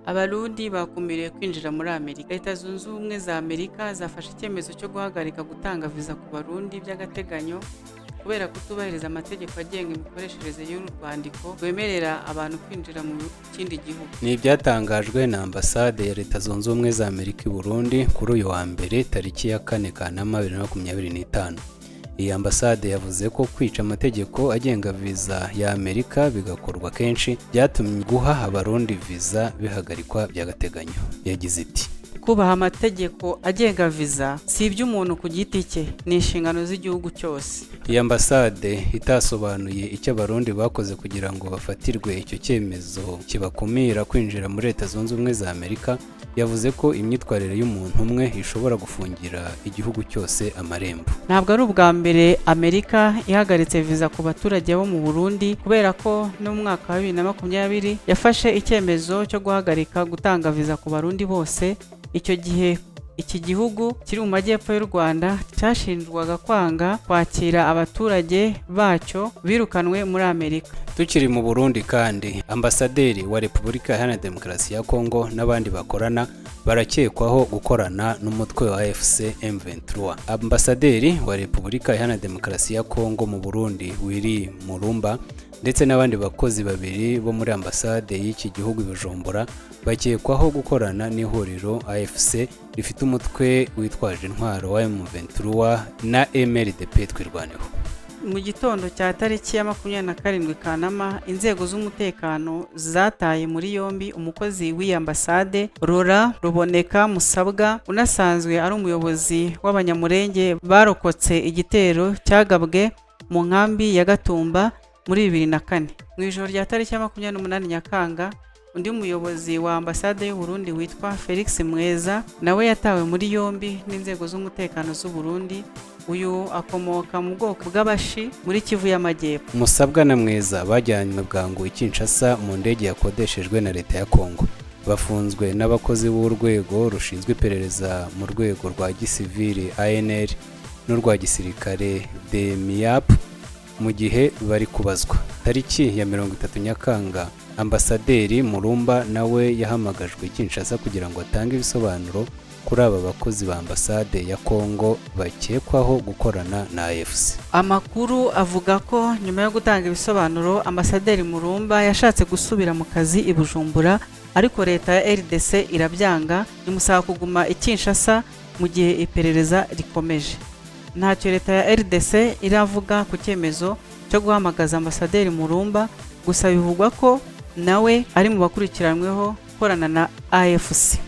Abarundi bakumiriwe kwinjira muri Amerika. Leta Zunze Ubumwe za Amerika zafashe icyemezo cyo guhagarika gutanga viza ku Barundi by'agateganyo kubera kutubahiriza amategeko agenga imikoreshereze y'uru rwandiko rwemerera abantu kwinjira mu kindi gihugu. Ni ibyatangajwe na Ambasade ya Leta Zunze Ubumwe za Amerika i Burundi kuri uyu wa mbere, tariki ya 4 Kanama 2025. Iyi ambasade yavuze ko kwica amategeko agenga viza ya Amerika bigakorwa kenshi byatumye guha Abarundi viza bihagarikwa by'agateganyo. Yagize iti: "Kubaha amategeko agenga viza si iby'umuntu ku giti cye, ni inshingano z'igihugu cyose." Iyi ambasade itasobanuye icyo Abarundi bakoze kugira ngo bafatirwe icyo cyemezo kibakumira kwinjira muri Leta Zunze Ubumwe za Amerika, yavuze ko imyitwarire y'umuntu umwe ishobora gufungira igihugu cyose amarembo. Ntabwo ari ubwa mbere Amerika ihagaritse viza ku baturage bo mu Burundi, kubera ko no mu mwaka wa 2020 yafashe icyemezo cyo guhagarika gutanga viza ku Barundi bose. Icyo gihe iki gihugu kiri mu majyepfo y'u Rwanda cyashinjwaga kwanga kwakira abaturage bacyo birukanwe muri Amerika. Tukiri mu Burundi kandi, ambasaderi wa Repubulika Iharanira Demokarasi ya Kongo n'abandi bakorana barakekwaho gukorana n'umutwe wa AFC M23. Ambasaderi wa Repubulika Iharanira Demokarasi ya Kongo mu Burundi, Willy Murumba, ndetse n'abandi bakozi babiri bo muri ambasade y'iki gihugu i Bujumbura bakekwaho gukorana n'ihuriro AFC rifite umutwe witwaje intwaro wa M23 na MRDP Twirwaneho. Mu gitondo cya tariki ya 27 Kanama, inzego z'umutekano zataye muri yombi umukozi w'iyi ambasade, Rora Ruboneka Musabwa, unasanzwe ari umuyobozi w'Abanyamurenge barokotse igitero cyagabwe mu nkambi ya Gatumba muri 2004. Mu ijoro rya tariki ya 28 Nyakanga, undi muyobozi wa ambasade y'u Burundi witwa Felix Mweza nawe yatawe muri yombi n'inzego z'umutekano z'u Burundi. Uyu akomoka mu bwoko bw'Abashi muri Kivu y'Amajyepfo. Musabwa na Mweza bajyanywe bwangu i Kinshasa mu ndege yakodeshejwe na Leta ya Kongo. Bafunzwe n'abakozi b'urwego rushinzwe iperereza mu rwego rwa gisivili ANR n'urwa gisirikare DEMIAP mu gihe bari kubazwa. Tariki ya 30 Nyakanga, Ambasaderi Murumba nawe yahamagajwe i Kinshasa kugira ngo atange ibisobanuro kuri aba bakozi ba ambasade ya Kongo bakekwaho gukorana na AFC. Amakuru avuga ko nyuma yo gutanga ibisobanuro, Ambasaderi Murumba yashatse gusubira mu kazi i Bujumbura, ariko leta ya RDC irabyanga, imusaba kuguma i Kinshasa mu gihe iperereza rikomeje. Ntacyo leta ya RDC iravuga ku cyemezo cyo guhamagaza Ambasaderi Murumba, gusa bivugwa ko nawe ari mu bakurikiranyweho gukorana na AFC.